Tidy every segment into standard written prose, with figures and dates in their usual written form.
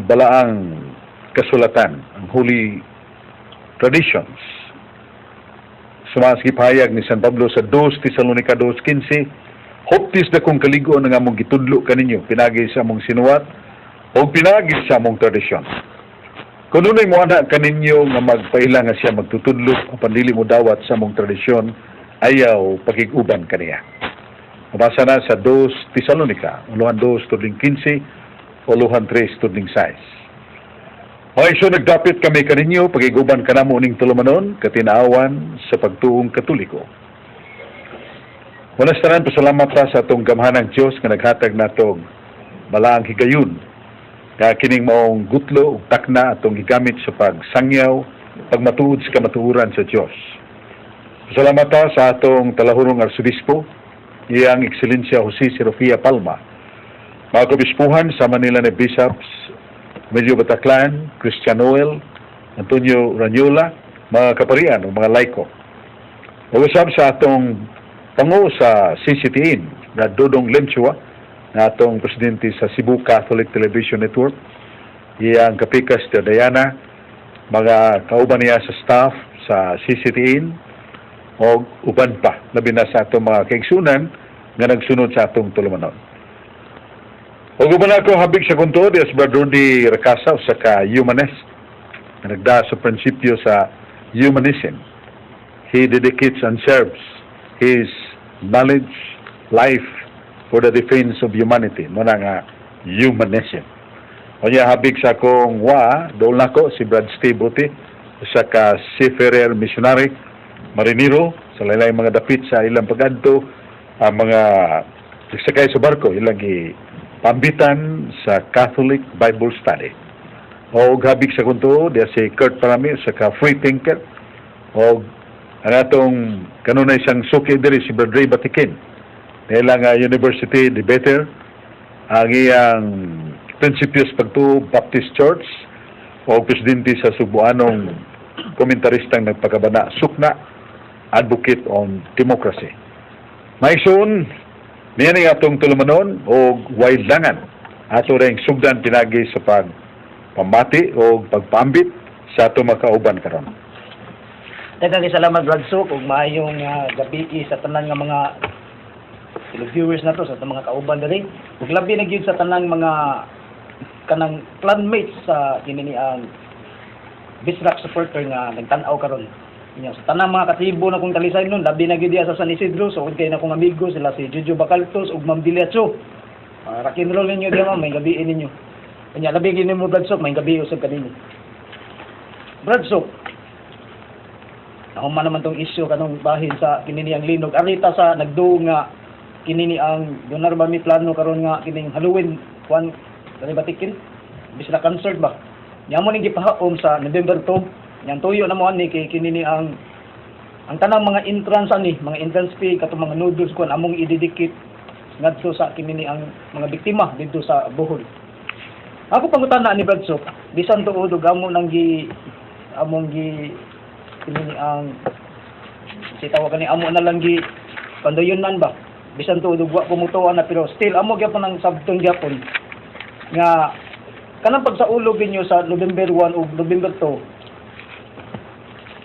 Ang balaang kasulatan, ang holy traditions. Suma sa gipahayag ni San Pablo sa 2 Tesalonica 2:15, "Huptis dakong kalig-on ang among gitudlo kaninyo pinagi sa among sinuwat o pinagi sa among tradisyon. Kung dunay moana kaninyo nga magpaila nga siya magtutudlo apan dili mo dawat sa among tradisyon, ayaw pakig-uban kaniya." Mabasa na sa 2 Tesalonica, uluhan 2 tudling 15, uluhan 3 tudling 6. Okay, so nagdapit kami kaninyo, pakig-uban kanamo ning tulumanon, katinaawan sa pagtuong Katoliko. Una sa tanan, pasalamat ta sa atong gamhanang Diyos nga naghatag natog balaang higayon. Nga kining maong gutlo ug takna atong gigamit sa pagsangyaw, pagmatuod sa kamatuoran sa Diyos. Pasalamat ta sa atong talahurong arsobispo, Iyang Ekselensya Jose Serofia Palma, mga kabispuhan sa Manila na Bishops, Emilio Bataclan, Christian Noel, Antonio Raniola, mga kaparian o mga laiko. Ug usab sa atong pangu sa CCTN, na Dodong Lemchua, na atong presidente sa Cebu Catholic Television Network, iyang kapikas Tia Diana, mga kauban niya sa staff sa CCTN, o uban pa, labi na sa atong mga kaigsunan nga nagsunod sa atong tulumanon. Ug uban ako habig sa konto, di si Brother Rudy Racasa, usa ka humanist, nga nagda sa prinsipyo sa humanism. He dedicates and serves his knowledge, life for the defense of humanity. Mao na nga humanism. Unya habig sa akong wa, dool nako si Brad Steve Buti, usa ka seafarer missionary, marinero, sa lain mga dapit sa ilang pagadto, ang mga sakay sa barko, ilang gi pambitan sa Catholic Bible Study. O habig sa kunto, diya si Kurt Parami, usa ka free thinker, o ang atong kanunay siyang suki diri si Brad Ray Batikin. Nila nga university debater, ang iyang prinsipyos pagtuo Baptist Church o presidente sa Sugbuanong komentaristang nagpakabana Sukna, advocate on democracy. Maigsoon, niya ni atong tulumanon o waidlangan ato ring sugdan pinagi sa pag pamati o pagpaambit sa ato makauban karon. Daghang salamat, Brad Sok, ug maayong gabi sa tanan nga mga televiewers nato, sa atong mga kauban diri. Ug labi na gyud sa tanang mga kanang clanmates sa kini ni ang Bisrak supporter nga nagtan-aw karon. Nya sa tanang mga katibo na kong talisay nun, labi na gyud diya sa San Isidro, so kay na kong amigo sila si Jojo Bacaltos ug Ma'am Diliacho. Rock and roll ninyo diya, ma'am, may gabi ninyo. Nya labi gyud nimo, Brad Sok, may gabi usab kanino. Brad Sok, nahuman naman tong issue kanong bahin sa kini ang linog. Arita sa nagduo nga kini ni ang donar ba mi plano karon nga kining Halloween kwan kani batikin bisla concert ba. Nya mo ning gipahaom sa November 2. Yan tuyo na mo ani kay kini ni ang tanang mga entrance ani, mga entrance fee katong mga noodles kwan among i-dedicate ngadto sa kini ni ang mga biktima didto sa Bohol. Ako pangutana ni Brad Sok, bisan tuod og amo nang gi among gi kini ni ang si tawag kani amo na lang gi pandayonan ba, bisan tuod og wa ko mutuo na, pero still amo gyapon ang sabton gyapon nga kanang pagsaulog ninyo sa November 1 ug November 2,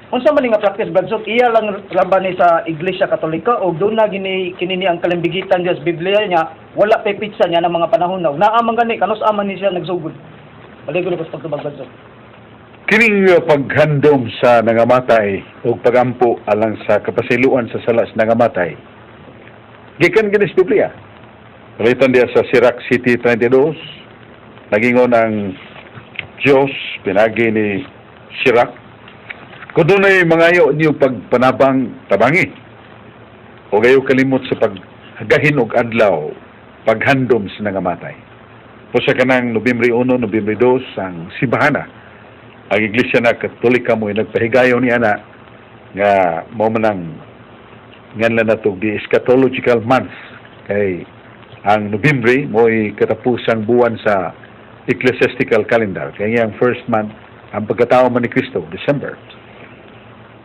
unsa man ni nga practice, Brad Sok? Iya lang ra ba ni sa Iglesia Katolika o doon na gini kini ni ang kalimbigitan diya sa Biblia niya, wala pay petsa niya ng mga panahon na naa man gani kanus aman ni siya nagsugod? Baligo ko sa pagtubag, Brad Sok. Kining paghandom sa nangamatay o pagampo alang sa kapasiluan sa sala sa nangamatay, gikan gini sa Biblia. Palitan diya sa Sirach City 32, nagingon ang Diyos, pinagi ni Sirach, "Kung dunay mangayo niyo pagpanabang, tabangi. O gayo kalimot sa paghagahin og adlaw, paghandom sa nangamatay." O sa kanang Nobyembre 1, Nobyembre 2, ang sibahana, ang Iglesia na Katolika mo nagpahigayon ni ana nga mao man ang nganlan nato the eschatological month, kay ang Nobyembre mo'y katapusang buwan sa ecclesiastical calendar, kay ang first month ang pagkatao man ni Kristo, December.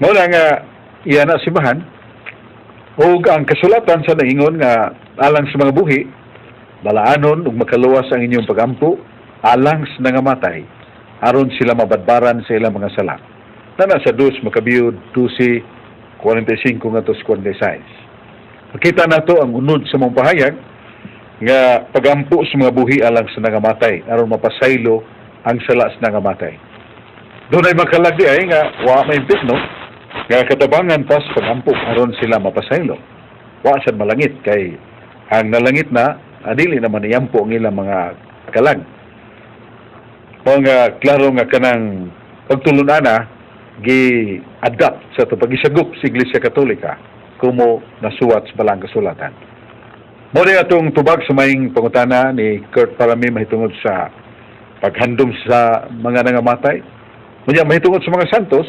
Mao na nga iya na simbahan ug ang kasulatan sa naingon nga alang sa mga buhi, balaanon ug makaluwas ang inyong pagampo. alang sa nangamatay aron sila mabadbaran sa ilang mga sala. Naa sa 2 Macabeo 12:45 ngadto sa 46. Makita nato ang unod sa mga pahayag nga pagampo sa mga buhi alang sa nangamatay aron mapasaylo ang sala sa nangamatay. Dunay makalag diay nga wa may no nga katabangan pa sa pagampo aron sila mapasaylo. Wa sad malangit kay ang nalangit na adili naman iyampo ang ilang mga kalag. Mao nga klaro nga kanang pagtulun-ana gi-adapt sa ato pagisagop sa Iglesia Katolika como nasuwat sa Balaang Kasulatan. Mao ni atong tubag sa maayong pangutana ni Kurt Parami mahitungod sa paghandom sa mga nangamatay. Unya mahitungod sa mga santos,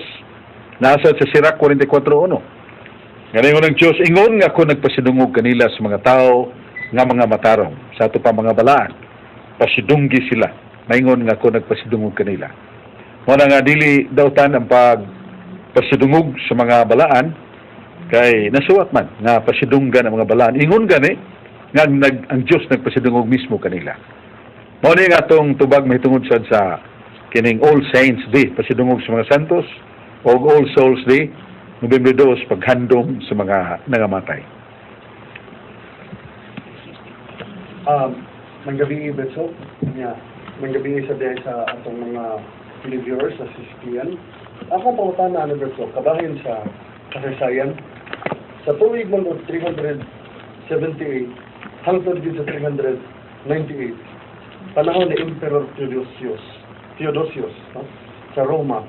nasa sa Sirach 44.1. Nga ingon ng Diyos, ingon nga ako nagpasidungog kanila sa mga tao nga mga matarong, sa ato pa mga balaan. Pasidunggi sila. Maingon nga ako nagpasidungog kanila. Mao na nga dili dautan ang pagpasidungog sa mga balaan kay nasuwat man nga pasidunggan ang mga balaan. Ingon gani nga ang Diyos nagpasidungog mismo kanila. Mao ni nga atong tubag mahitungod sad sa kining All Saints Day, pasidungog sa mga santos, o All Souls Day, Nobyembre 2, paghandom sa mga nangamatay. Maayong gabii, Betso. Yeah. Maayong gabii sa diay sa atong mga televiewers sa CCTN. Ako pangutana ano, Betso, kabahin sa kasaysayan. Sa tuig man og 378 hangtod gid sa 398, panahon ni Emperor Theodosius, no, sa Roma,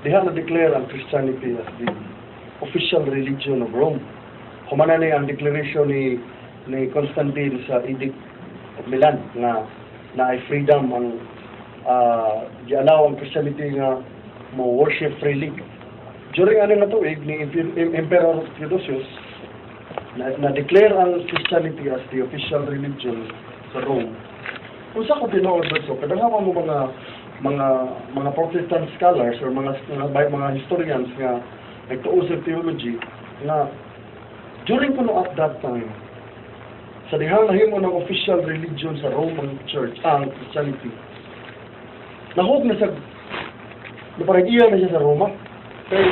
diha na declare ang Christianity as the official religion of Rome. Humana ni ang declaration ni Constantine sa Edict of Milan nga naay freedom ang gi-allow ang Christianity nga mo worship freely. During ano nga tuig ni Emperor Theodosius na declare ang Christianity as the official religion sa Rome. Unsa ka tinuod, so kadaghan mo mga Protestant scholars or mga historians nga nagtuo sa theology nga during kuno at that time, sa dihang nahimo ng official religion sa Roman Church ang Christianity, nahog na sa naparang iya na siya sa Roma kay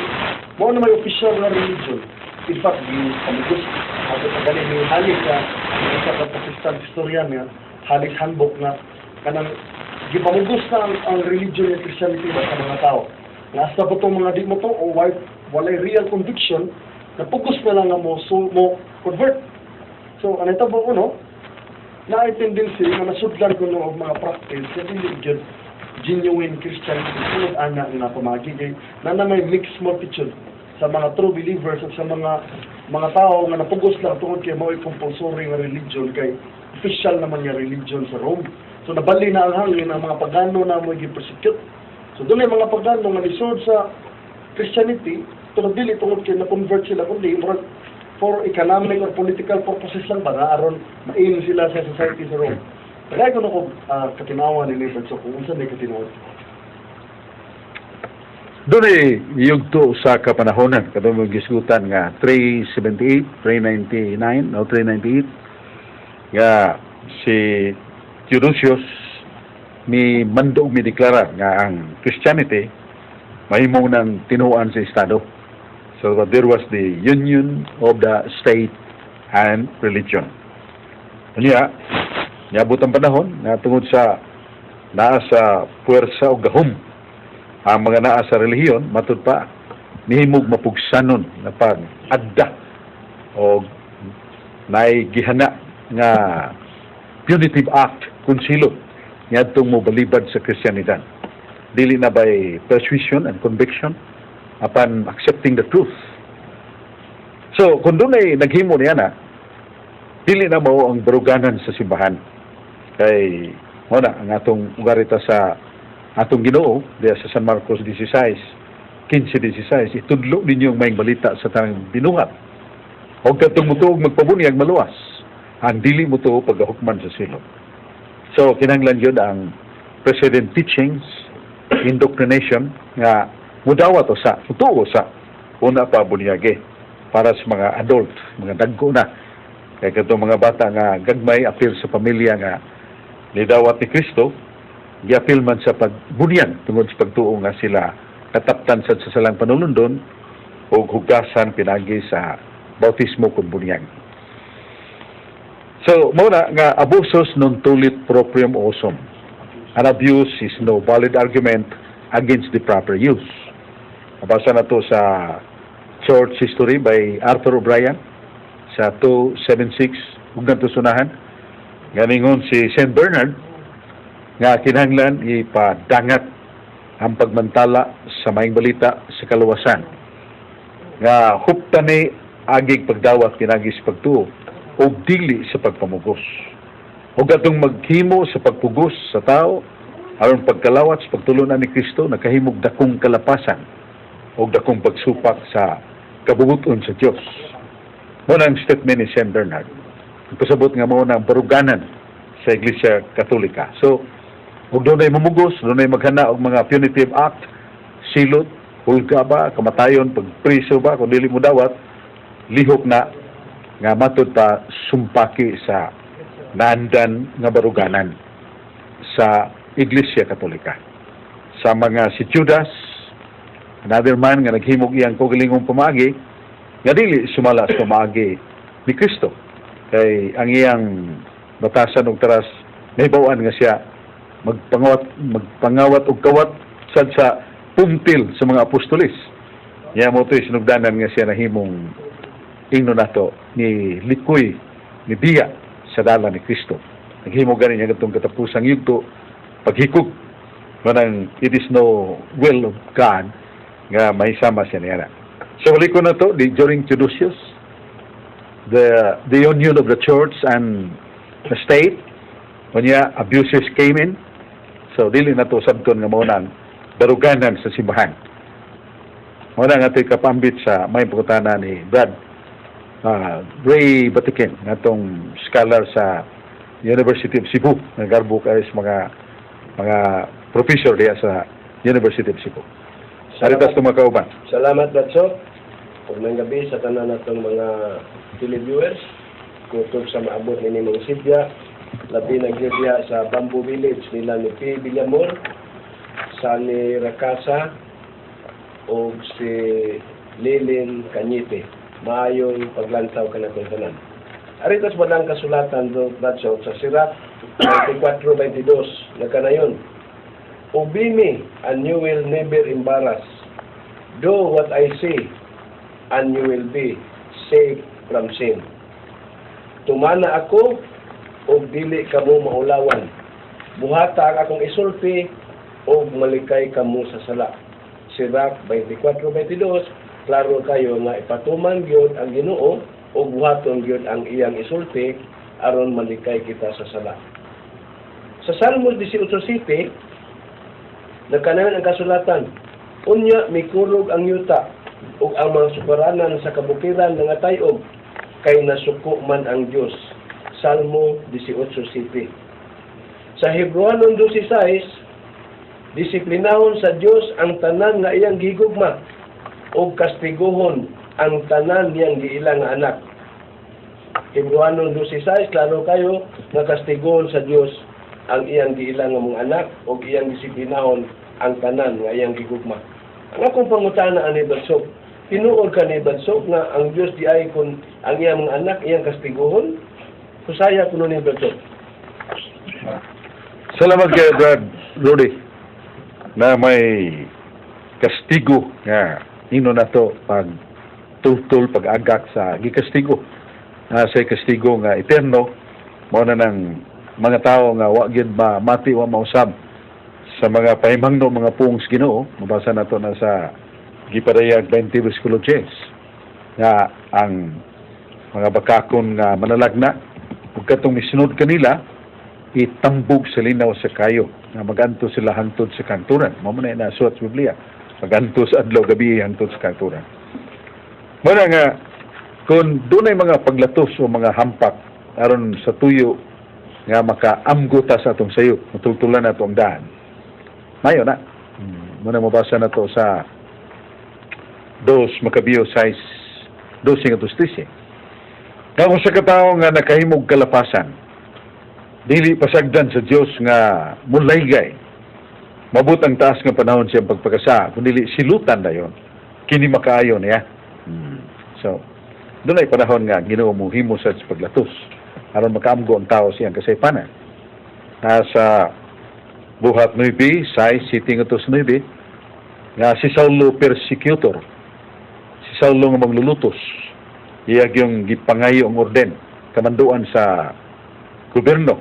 mao na may official na religion. In fact, di pamugos ato pa gani ni hali sa isa ka Protestant historian nga halis handbook nga kanang gipamugos na ang religion ng Christianity ba sa mga tao nga hasta pa itong mga di mo to o walay real conviction, napugos na lang nga mo so mo convert. So ano ito ba no na ay tendency nga nasudlan ko no og mga practice sa dili gyud genuine Christianity sulod ana nga pamagi kay na may mixed multitude sa mga true believers at sa mga tao nga napugos lang tungod kay mao'y compulsory nga religion kay official naman nga religion sa Rome. So nabali na ang hangin ang mga pagano na mo gi-persecute. So dunay mga pagano nga nisod sa Christianity pero dili tungod kay na-convert sila kundi murag for economic or political purposes lang ba nga aron main sila sa society sa Rome. Kaya ko na ko katinawan ni Nathan, so kung unsa may katinawan. Dunay yugto sa kapanahonan katong mga gisgutan nga 378, 399 o 398 nga si Theodosius mi mando mi deklara nga ang Christianity mahimo ng tinuan sa estado. So there was the union of the state and religion. Unya, niabot ang panahon nga tungod sa naa sa puwersa o gahom ang mga naa sa relihiyon, matud pa nihimog mapugsanon na pag-adda o naay gihana nga punitive act kung silot ngadtong mobalibad sa Kristiyanidad. Dili na by persuasion and conviction upon accepting the truth. So, kung dunay naghimo niya na, dili na mao ang baruganan sa simbahan. Kay, mao na, ang atong ugarita sa atong Ginoo, diya sa San Marcos 16, 15-16, itudlo ninyo ang maayong balita sa tanang binuhat. Og katong mutuog magpabunyag maluwas. Ang dili mo pagahukman sa silot. So, kinahanglan yun ang precedent teachings, indoctrination, nga mudawat o sa, mutuo sa, una pa bunyage para sa mga adult, mga dagko na. Kaya katong mga bata nga gagmay apil sa pamilya nga nidawat ni Kristo, Giapil man sa pagbunyag tungod sa pagtuo nga sila kataptan sa salang panulundon o hugasan pinagi sa bautismo kun bunyag. So, mao na nga abusus non tulit proprium usum. An abuse is no valid argument against the proper use. Mabasa na to sa Church History by Arthur O'Brien sa 276 ug sunahan. Ganingon si St. Bernard nga kinahanglan ipadangat ang pagmantala sa maayong balita sa kaluwasan nga huptan ni agig pagdawat pinagi sa pagtuo ug dili sa pagpamugos ug atong maghimo sa pagpugos sa tao aron pagkalawat sa pagtulunan ni Kristo nakahimog dakong kalapasan ug dakong pagsupak sa kabubuton sa Dios. Mao na ang statement ni St. Bernard. Pasabot nga mao na ang baruganan sa Iglesia Katolika. So, ug dunay mamugos, dunay maghana og mga punitive act, silot, hulga ba, kamatayon, pagpriso ba, kung dili mo dawat, lihok na nga matud pa sumpaki sa naandan nga baruganan sa Iglesia Katolika. Sa mga si Judas, another man nga naghimog iyang kaugalingong pamaagi, nga dili sumala sa pamaagi ni Kristo. Kay ang iyang batasan og taras, nahibaw-an nga siya magpangawat og kawat sad sa pumtil sa mga apostolis. Nya mao to'y sinugdanan nga siya nahimong ingno nato ni likoy ni biya sa dalan ni Kristo. Naghimo gani niya katong katapusang yugto paghikog manang it is no will of God nga mahisama siya niya. So huli ko na to di, during Theodosius, the union of the church and the state, unya abuses came in. So dili na to sabton nga mao nang baruganan sa simbahan. Mao na nga ito'y kapambit sa may pangutana ni Brad Ray Batiquin, natong scholar sa University of Cebu, nagarbo kay sa mga professor diya sa University of Cebu. Saritas itong mga kauban. Salamat, Batso. Ug maayong gabi sa tanan natong mga televiewers. Kutob sa maabot ni mga sidya. Labi na gyud diha sa Bamboo Village nila ni P. Villamor, Sani Rakasa, ug si Lilin Cañete. Maayong paglantaw kanatong tanan. Arito sa balang kasulatan do, Batso, sa Sirach 24:22 nagkanayon. "Obey me, and you will never embarrass. Do what I say, and you will be safe from sin." Tumana ako, ug dili kamo maulawan. Buhata ang akong isulti, ug malikay kamo sa sala. Sirach 24:22, klaro kayo nga ipatuman gyud ang Ginoo ug buhaton gyud ang iyang isulti aron malikay kita sa sala. Sa Salmos 18:7, nagkanayon ang kasulatan, "Unya mikurog ang yuta ug ang mga sukaranan sa kabukiran nangatay-og kay nasuko man ang Dios." Salmo 18:7. Sa Hebrewanon 12:6, disiplinahon sa Dios ang tanan nga iyang gigugma ug kastiguhon ang tanan niyang giila nga anak. Hebrewanon 12:6, klaro kayo nga kastiguhon sa Dios ang iyang giila nga mga anak ug iyang disiplinahon ang tanan nga iyang gigugma. Ang akong pangutana ani, Badsok, tinuod ka ni Badsok nga ang Dios di ay kun ang iyang mga anak iyang kastiguhon? Kusaya kuno ni Badsok. Salamat kay Brad Rudy na may kastigo nga ino nato pag tultul pag-agak sa gikastigo na sa kastigo nga eterno. Mao na ng mga tao nga wa gyud mamati, wa mausab sa mga pahimangno, mga puong sa Ginoo. Mabasa nato na sa gipadayag 20 versikulo 10 nga ang mga bakakon nga manalagna ug katong misunod kanila itambog sa linaw sa kayo nga maganto sila hangtod sa kangturan. Mao man na nasuwat sa Biblia, maganto sa adlaw gabi hangtod sa kangturan. Mao na nga kung dunay mga paglatos o mga hampak aron sa tuyo nga makaamgo ta sa atong sayo, matultulan nato ang daan, mayo na. Mao na mabasa na to sa 2 Macabeo 6, 12 ngadto 13 nga kung sa katawo nga nakahimog kalapasan, dili pasagdan sa Dios nga mulaygay. Mabot ang taas nga panahon siyang pagpakasa, kung dili silutan dayon, kini makaayo niya. So, dunay panahon nga Ginoo mo himo sa paglatos aron makaamgo ang tao siyang kasaypanan. Nasa Buhat 9, 6, 7 ngadto sa 9, nga si Saulo persecutor, si Saulo nga maglulutos, iya yung gipangayo ang orden, kamanduan sa gobyerno,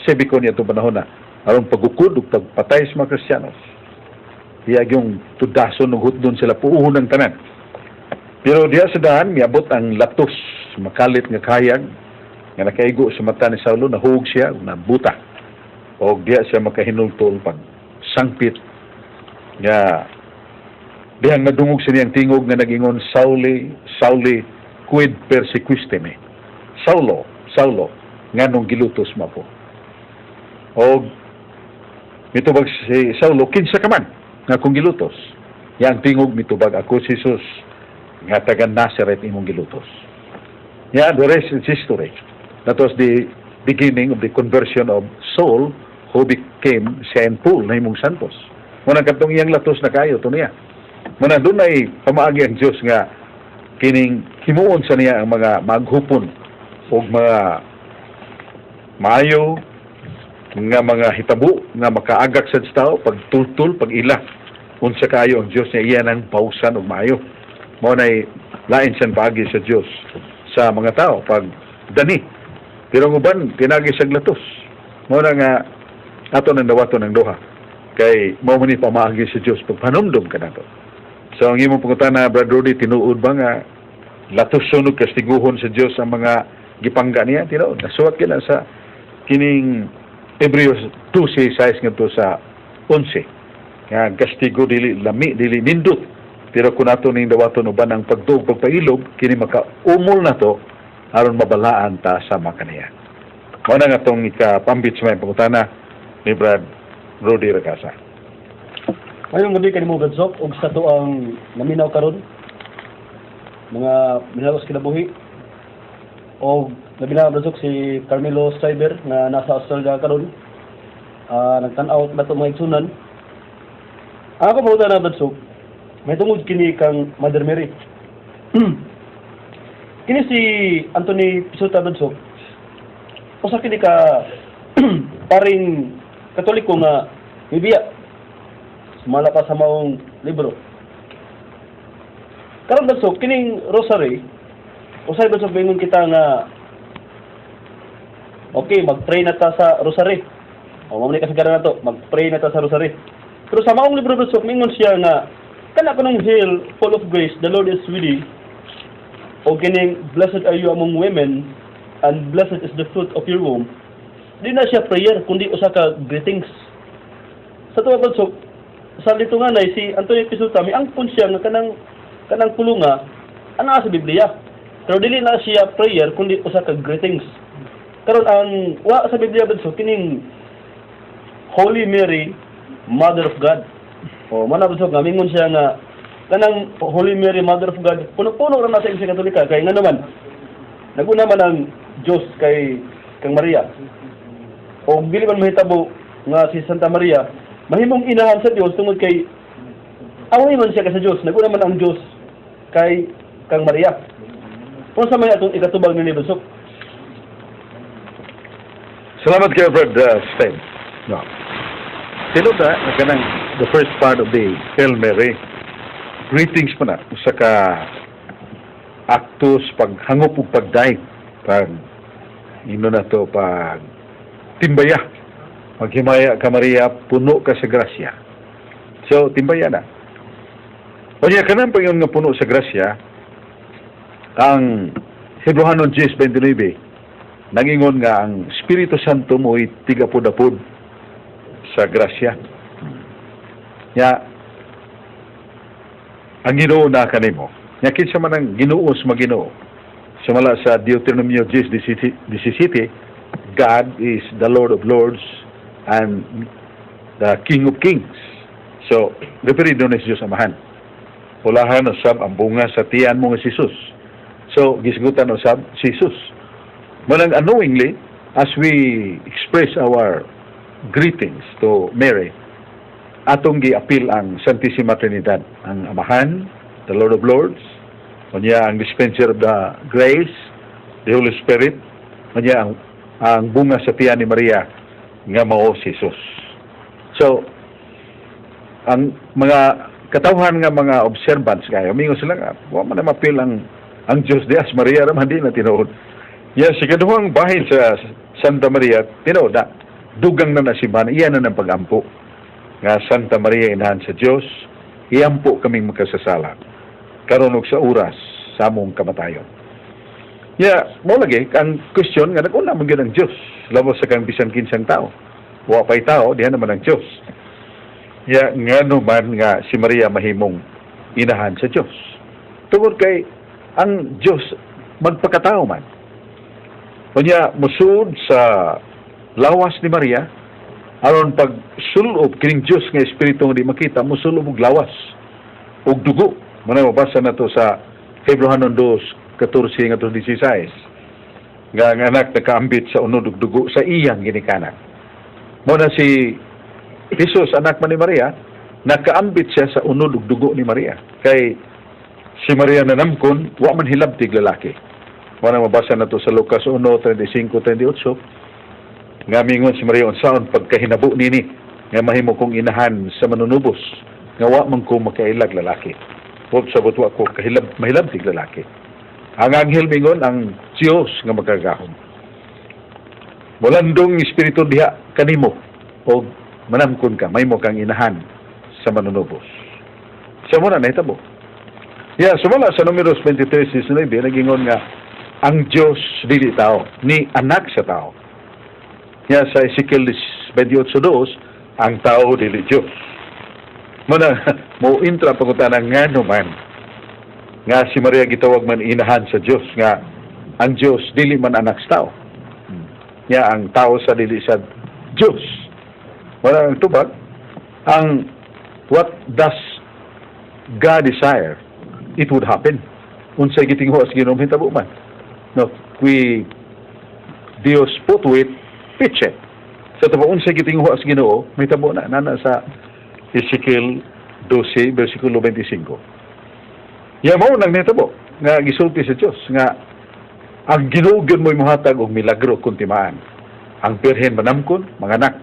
sibiko niya itong panahon na, aron pagukod ug pagpatay sa mga Kristiyanos. Iya yung tudason ug hutdon sila puuhon ang tanan. Pero diha sa daan, miabot ang latos, makalit nga kahayag, nga nakaigo sa mata ni Saulo, nahug siya, ug nabuta. O diha siya makahinultol pag sangpit nga dihang nadungog sa niyang tingog nga nagingon, "Sauli, Sauli, quid persequiste me?" Saulo, Saulo, nganong gilutos mo ako? Og mitubag si Saulo, "Kinsa ka man nga akong gilutos?" Yang tingog mitubag, "Ako si Jesus nga taga Nazareth imong gilutos." Yeah, the rest is history. That was the beginning of the conversion of Saul, who became Saint Paul, nahimong Santos. Muna katong iyang latos na kayo to niya. Muna dunay pamaagi ang Dios nga kining himuon sa niya ang mga maghupon og mga maayo nga mga hitabo nga makaagak sa tao, pagtultul, pag-ila unsa kaayo ang Dios niya iya nang pausan og maayo. Mao nay lain siyang paagi sa Dios sa mga tao pag dani, pero ang uban pinagi sa latos. Mao na nga ato nang dawaton ang duha kay mao man ni pamaagi sa Dios pagpanumdum kanato. So ang imong pangutana, Brad Rudy, tinuod ba nga latuson ug kastiguhon sa Dios ang mga gipangga niya? Tinuod. Nasuwat kina sa kining Hebreos 12:6 ngadto sa 11 nga kastigo dili lami, dili nindot, pero kung ato ning dawaton uban ang pagtuog, pagpailob, kini makaumol na to aron mabalaan ta sa makaniya. Mao na nga atong ikapambit sa may pangutana ni Brad Rudy Ragasa. Mayong gabi kanimo, Gadsok, ug sa atoang naminaw karon, mga minahal sa kinabuhi, og labi na, Gadsok, si Carmelo Striver nga nasa Australia karon. Nagtan-aw nato, mga igsunan. Ang ako pangutana, Gadsok, may tungod kini kang Mother Mary. Kini si Anthony Pisuta, Gadsok. Usa kini ka paring Katoliko nga mibiya. Sumala pa sa maong libro. Karon, Badsok, kining rosary, usay, Badsok, bingon kita nga okay, mag-pray na ta sa rosary. O mao ni kasagaran nato, mag-pray na ta sa rosary. Pero sa maong libro, Badsok, mingon siya nga kana kanang "Hail, full of grace, the Lord is with thee." O kining "Blessed are you among women and blessed is the fruit of your womb." Di na siya prayer kundi usa ka greetings. Sa tuwa, Badsok, sa litunganay si Antonio Pisuta miangkon siya nga kanang pulunga ana sa Biblia. Pero dili na siya prayer kundi usa ka greetings. Karon ang wa sa Biblia, Badsok, kining "Holy Mary, Mother of God." O mana, Badsok, nga mingon siya nga kanang "Holy Mary, Mother of God" puno-puno ra na sa Iglesia Katolika kay nga naman naguna man ang Diyos kay kang Maria. O dili man mahitabo nga si Santa Maria mahimong inahan sa Dios tungod kay away man siya kay sa Dios, naguna man ang Dios kay kang Maria. Unsa may atong ikatubag ni Badsok? Salamat kayo, Brad Stein. No. Tinuod na kanang the first part of the Hail Mary. Greetings mo na usa ka aktos paghangop ug pagdaig, pag ino na to, pag timbaya. "Maghimaya ka, Maria, puno ka sa grasya." So timbaya na. Unya kanang paingon nga puno sa grasya, ang Hebreohanon 10:29 nangingon nga ang Espiritu Santo mo'y tigapod-apod sa grasya. Ya, ang Ginoo na kanimo. Ya, kinsa man ang Ginoo sa Maginoo? Sumala sa Deuteronomio 10:17, God is the Lord of Lords and the King of Kings. So, referido na si Diyos Amahan. Pulahan usab ang bunga sa tiyan mo nga si Jesus. So, gisgutan usab si Jesus. Manang unknowingly, as we express our greetings to Mary, Atong giapil ang Santissima Trinidad, ang Amahan, the Lord of Lords, unya ang dispenser of the grace, the Holy Spirit, unya ang bunga sa tiyan ni Maria nga mao si Jesus. So, ang mga katawhan nga mga observance kayo, mingon sila nga, wa man na mapil ang Diyos diha, si Maria raman, di na tinuod. Ya, sa kaduhang bahin sa Santa Maria, tinuod na, dugang na na si Man, iyan na ng pag-ampo. Nga Santa Maria, inahan sa Diyos, iampo kaming makasasala karon ug sa oras sa among kamatayon. Ya, mo lagi ang question nga nag-una man gyud ang Diyos lawas sa kang bisan kinsang tao. Wa pa'y tao, diha naman ang Diyos. Ya, ngano man nga si Maria mahimong inahan sa Diyos? Tungod kay ang Diyos magpakatao man. Unya musud sa lawas ni Maria aron pag sulob kining Diyos nga espiritu nga di makita, musulob og lawas og dugo. Mao mabasa nato sa Hebreohanon 2:14 ngadto 16 nga ang anak nakaambit sa unod og dugo sa iyang ginikanan. Mo na si Jesus, anak man ni Maria, nakaambit siya sa unod og dugo ni Maria. Kay si Maria nanamkon, wa man hilabtig lalaki. Mo na mabasa nato sa Lucas 1:35 38 nga mingon si Maria, "Unsaon pagkahinabo nini nga mahimo kong inahan sa manunubos nga wa man ko makailag lalaki?" Wag sabot wa ko kahilab mahilabtig lalaki. Ang anghel mingon, ang Dios nga makagahom, mulandong espiritu diha kanimo og manamkon ka, mahimo kang inahan sa manunubos. Siya mo na nahitabo. Yeah, sumala sa Numeros 23:19, nagingon nga ang Diyos dili tao, ni anak sa tao. Ya, sa Ezekiel 28:2, ang tao dili Diyos. Mo na mo intra pangutana, ngano man nga si Maria gitawag man inahan sa Diyos nga ang Diyos dili man anak sa tao? Ya, ang tao sa dili sa Diyos. Wala ang tubag ang what does God desire, it would happen. Unsay gitingho sa Ginoo, hitabo man. No, qui Deus potuit fecit. Sa tubo, unsay gitingho sa Ginoo, mahitabo na nana sa Ezekiel 12 versikulo 25. Ya, mao nang nahitabo nga gisulti sa Dios nga ang Ginoo gyud mo'y mohatag og milagro kung timaan. Ang birhen manamkon, manganak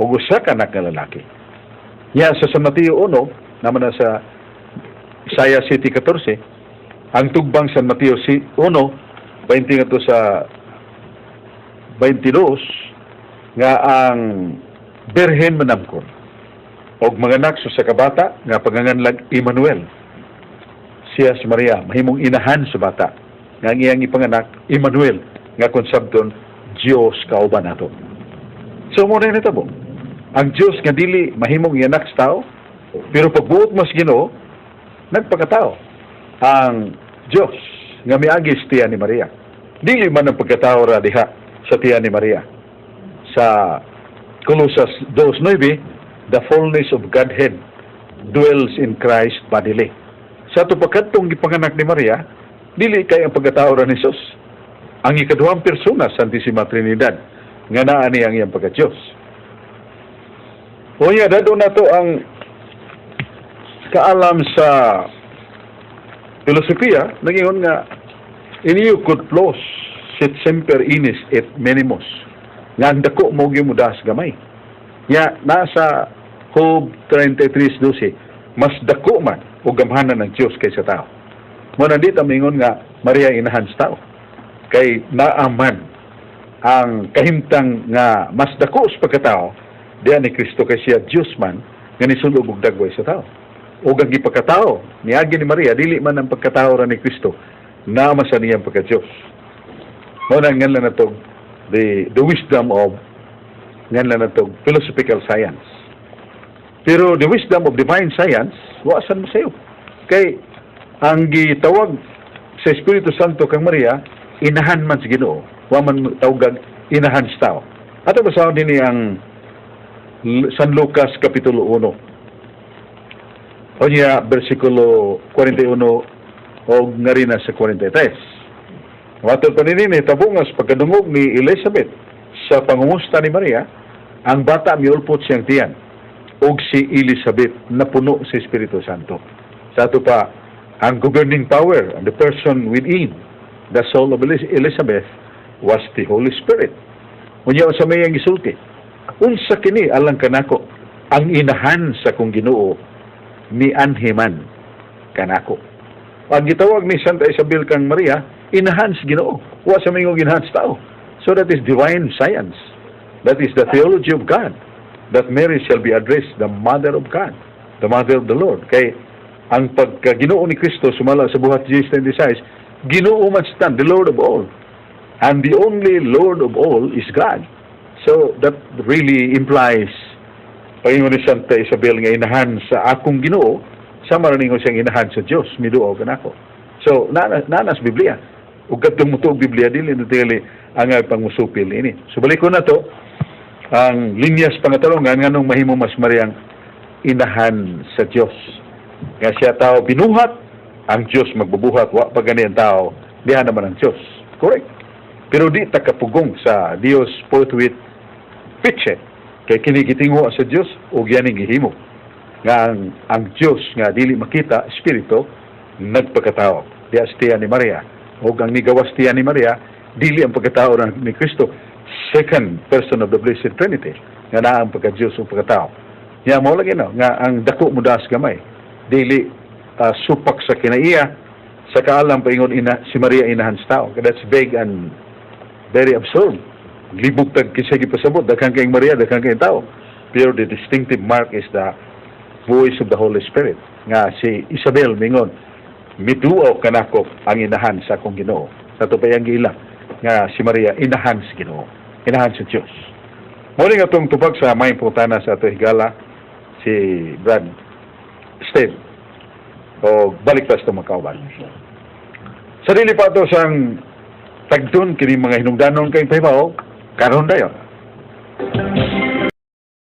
og usa ka anak nga lalaki. Ya, sa San Mateo 1, naman na sa Isaiah 7:14, ang tugbang San Mateo 1, 20 ngadto sa 22, nga ang birhen manamkon og manganak sa usa ka bata nga panganganlag Emmanuel. Siya si Maria mahimong inahan sa bata nga ang iyang ipanganak Emmanuel, nga kung sabton Dios kauban nato. So mo na nitabo. Ang Dios nga dili mahimong ianak sa tao, pero pagbuot mo sa Ginoo, nagpakatao ang Dios nga miagi sa tiyan ni Maria. Dili man ang pagkatao ra diha sa tiyan ni Maria. Sa Colosas 2:9, the fullness of Godhead dwells in Christ bodily. Sa ato pagkadtong gipanganak ni Maria, dili kay ang pagkatao ra ni Jesus. Ang ikaduhang persona sa Santissima Trinidad nga naa ni ang iyang pagka-Diyos. Unya, dado nato ang kaalam sa filosofiya, nagingon nga in quod plus sit semper inis et minimus, nga ang dako mo gyud muda sa gamay. Ya, nasa Job 33:12, mas dako man o gamhanan ng Diyos kaysa tao. Mo na dito mingon nga Maria inahan sa tao kay naaman ang kahimtang nga mas dako sa pagkatao diya ni Kristo kay siya Diyos man nga nisulob og dagway sa tao. O ang gipagkatao niagi ni Maria, dili man ang pagkatao ra ni Kristo, naama sa niyang pagka-Diyos. Mo na nganlan nato the wisdom of, nganlan nato philosophical science. Pero the wisdom of divine science, wa san mo sayo. Kay ang gitawag sa Espiritu Santo kang Maria, inahan man sa Ginoo, wa man tawgag inahan sa tao. Ato basahon dinhi ang San Lucas Kapitulo 1. Unya, versikulo 41 o nga rin na sa 43. Matod pa nini, tabungas pagkadungog ni Elizabeth sa pangumusta ni Maria, ang bata miulpot siyang tiyan. Ug si Elizabeth napuno sa Espiritu Santo. Sa ato pa, ang governing power and the person within the soul of Elizabeth was the Holy Spirit. Unya sa may ang gisulti, "Unsa kini alang kanako, ang inahan sa kong Ginoo mianhi man kanako?" Ang gitawag ni Santa Isabel kang Maria, inahan sa Ginoo. Wa sa mingong inahan sa tao. So that is divine science. That is the theology of God. That Mary shall be addressed the Mother of God, the Mother of the Lord. Kay ang pagka-Ginoo ni Kristo sumala sa Buhat 10:26, Ginoo man sa tanan, the Lord of all. And the only Lord of all is God. So that really implies paingon ni Santa Isabel nga inahan sa akong Ginoo, sama ra ningon siyang inahan sa Dios, miduaw kanako. So naa na sa Biblia. Ug kadtong motuo og Biblia, dili na tingali ang pangmusupil ini. So balik ko na to ang linyas pangatalongan, nganong mahimo mas Mariang inahan sa Dios. Nga siya tao binuhat, ang Dios magbubuhat, wa pa gani ang tao, diha naman ang Dios. Correct. Pero di ta kapugong sa Dios fortuit fecit. Kay kini gitinguha sa Dios ug yaning gihimo. Nga ang Dios nga dili makita, espiritu, nagpakatao. Diha sa tiyan ni Maria. Ug ang nigawas tiyan ni Maria, dili ang pagkatao ni Kristo, second person of the Blessed Trinity, nga naa ang pagka-Dios ug pagkatao. Nya mo lagi no, nga ang dako mo das gamay. Dili supak sa kinaiya sa kaalam paingon ina si Maria inahan sa tao. That's vague and very absurd. Libog tag kinsa gipasabot, daghan kayong Maria, daghan kayong tao. Pero the distinctive mark is the voice of the Holy Spirit. Nga si Isabel mingon, "Miduaw kanako ang inahan sa akong Ginoo." Sa ato pa iyang giila nga si Maria inahan sa Ginoo, inahan sa Dios. Mao nga atong tubag sa may pangutana sa ato higala si Brad Steve. O balik ta sa itong makauban. Sa dili pa ato sang tagdon kini mga hinungdanon kay pahibaw, karon dayon.